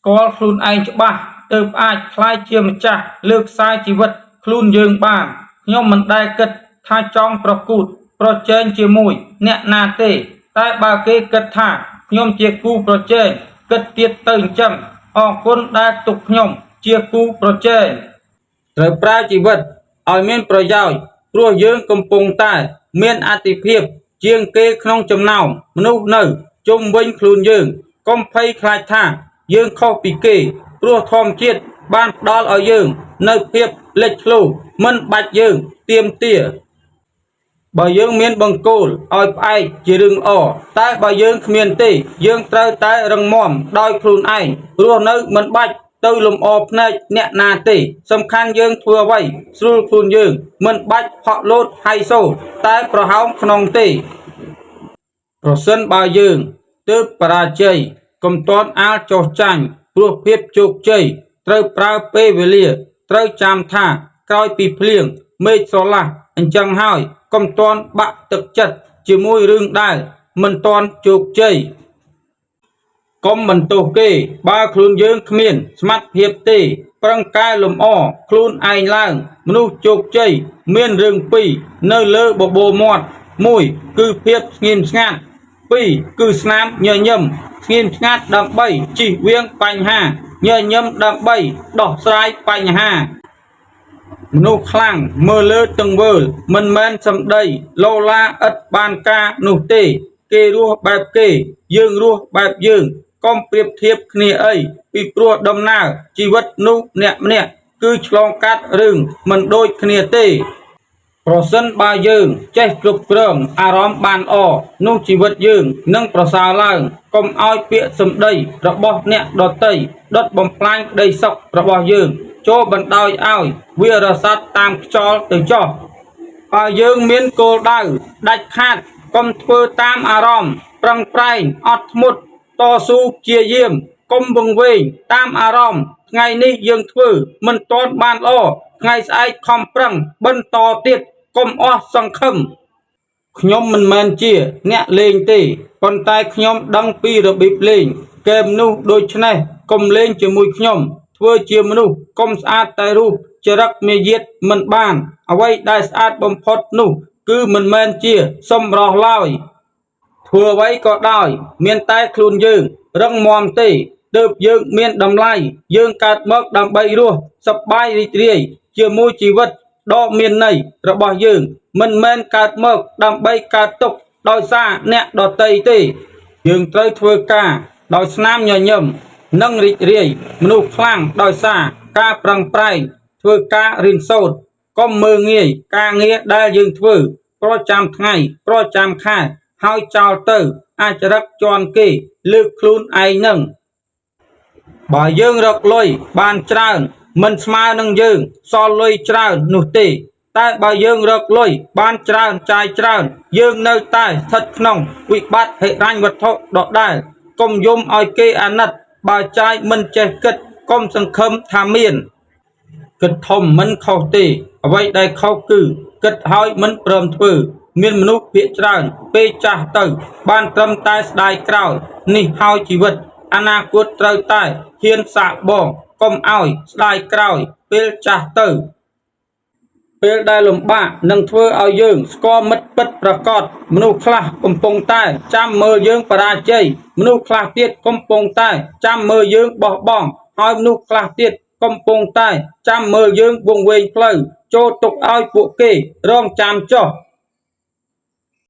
គាល់ខ្លួនឯងច្បាស់ទើបអាចក្លាយជាម្ចាស់លើខ្សែជីវិតខ្លួនយើងបានខ្ញុំមិនដែលគិតថាចង់ប្រកួតប្រជែងជាមួយអ្នកណាទេ តែបើគេគិតថាខ្ញុំជាគូប្រជែងគិតទៀតទៅអញ្ចឹងអរគុណដែលទុកខ្ញុំជាគូប្រជែង ត្រូវប្រើជីវិតឲ្យមានប្រយោជន៍ព្រោះយើងកំពុងតែមានអតិភិបជាងគេក្នុងចំណោមមនុស្សនៅជុំវិញខ្លួនយើងកុំភ័យខ្លាចថាយើងខុសពីគេព្រោះធម្មជាតិបានផ្ដល់ឲ្យយើងនៅភាពលេចធ្លោមិនបាច់យើងទាមទារ បើយើងមានបង្គោលឲ្យផ្អែកជារឿងល្អតែបើយើងគ្មានទេ យើងត្រូវតែរឹងមាំដោយខ្លួនឯងរស់នៅមិនបាច់ទៅលំអភ្នែកអ្នកណាទេ សំខាន់យើងធ្វើអ្វីស្រួលខ្លួនយើង មិនបាច់ហក់លោតហៃសូតែប្រហោងក្នុងទេ ប្រសិនបើយើងទើបបរាជ័យកុំទាន់អាលចុះចាញ់ព្រោះភាពជោគជ័យត្រូវប្រើពេលវេលា ត្រូវចាំថាក្រោយពីភ្លៀងមេឃស្រឡះអញ្ចឹងហើយកុំទាន់បាក់ទឹកចិត្តជាមួយរឿងដែលមិនទាន់ជោគជ័យកុំបន្ទោសគេ បើខ្លួនយើងគ្មានសមត្ថភាពទេ ប្រឹងកែលម្អខ្លួនឯងឡើង មនុស្សជោគជ័យមានរឿងពីរនៅលើបបូរមាត់មួយគឺភាពស្ងៀមស្ងាត់ពីរគឺស្នាមញញឹមស្ងៀមស្ងាត់ដើម្បីជៀសវាងបញ្ហាញញឹមដើម្បីដោះស្រាយបញ្ហា មនុស្សខ្លាំងមើលលើទង្វើមិនមែនសម្ដីឡូឡាឥតបានការនោះទេ គេរស់បែបគេ យើងរស់បែបយើងកុំប្រៀបធៀបគ្នាអីពីព្រោះដំណើរជីវិតនោះអ្នកម្នាក់គឺឆ្លងកាត់រឿងមិនដូចគ្នាទេ ប្រសិនបើយើងចេះគ្រប់គ្រងអារម្មណ៍បានល្អនោះជីវិតយើងនឹងប្រសើរឡើងកុំឲ្យពាក្យសម្ដីរបស់អ្នកដទៃដុតបំផ្លាញក្តីសុខរបស់យើងចូលបណ្ដោយឲ្យវារសាត់តាមខ្យល់ទៅចុះបើយើងមានគោលដៅដាច់ខាតកុំធ្វើតាមអារម្មណ៍ប្រឹងប្រែងអត់ធ្មត់តស៊ូព្យាយាមកុំវង្វេងតាមអារម្មណ៍ថ្ងៃនេះយើងធ្វើមិនទាន់បានល្អថ្ងៃស្អែកខំប្រឹងបន្តទៀតកុំអស់សង្ឃឹម ខ្ញុំមិនមែនជាអ្នកលេងទេប៉ុន្តែខ្ញុំដឹងពីរបៀបលេងហ្គេមនោះដូច្នេះកុំលេងជាមួយខ្ញុំធ្វើជាមនុស្សកុំស្អាតតែរូបចរិតមារយាទមិនបានអ្វីដែលស្អាតបំផុតនោះគឺមិនមែនជាសម្រស់ឡើយធ្វើអ្វីក៏ដោយមានតែខ្លួនយើងរឹងមាំទេទើបយើងមានតម្លៃយើងកើតមកដើម្បីរស់សប្បាយរីករាយជាមួយជីវិតដ៏មានន័យរបស់យើងមិនមែនកើតមកដើម្បីកើតទុក្ខដោយសារអ្នកដទៃទេយើងត្រូវធ្វើការដោយស្នាមញញឹមនិងរីករាយមនុស្សខ្លាំងដោយសារការប្រឹងប្រែងធ្វើការរៀនសូត្រកុំមើលងាយការងារដែលយើងធ្វើប្រចាំថ្ងៃប្រចាំខែហើយចោលទៅអាចរឹកជាន់គេលើកខ្លួនឯងនឹង បើយើងរកលុយបានច្រើនមិនស្មើនឹងយើងសល់លុយច្រើននោះទេ តែបើយើងរកលុយបានច្រើនចាយច្រើន យើងនៅតែស្ថិតក្នុងវិបត្តិហិរញ្ញវត្ថុដដែលកុំយំឲ្យគេអាណិតបើចាយមិនចេះគិតកុំសង្ឃឹមថាមាន គិតធំមិនខុសទេ អ្វីដែលខុសគឺគិតហើយមិនព្រមធ្វើ មានមនុស្សភាគច្រើនពេលចាស់ទៅ បានត្រឹមតែស្ដាយក្រោយ នេះហើយជីវិតអនាគតត្រូវតែហ៊ានសាកបងកុំឲ្យស្ដាយក្រោយពេលចាស់ទៅ ពេលដែលលំបាកនឹងធ្វើឲ្យយើងស្គាល់មិត្តពិតប្រាកដមនុស្សខ្លះកំពុងតែចាំមើលយើងបរាជ័យមនុស្សខ្លះទៀតកំពុងតែចាំមើលយើងបោះបង់ហើយមនុស្សខ្លះទៀតកំពុងតែចាំមើលយើងវង្វេងផ្លូវចូលទុកឲ្យពួកគេរងចាំចុះ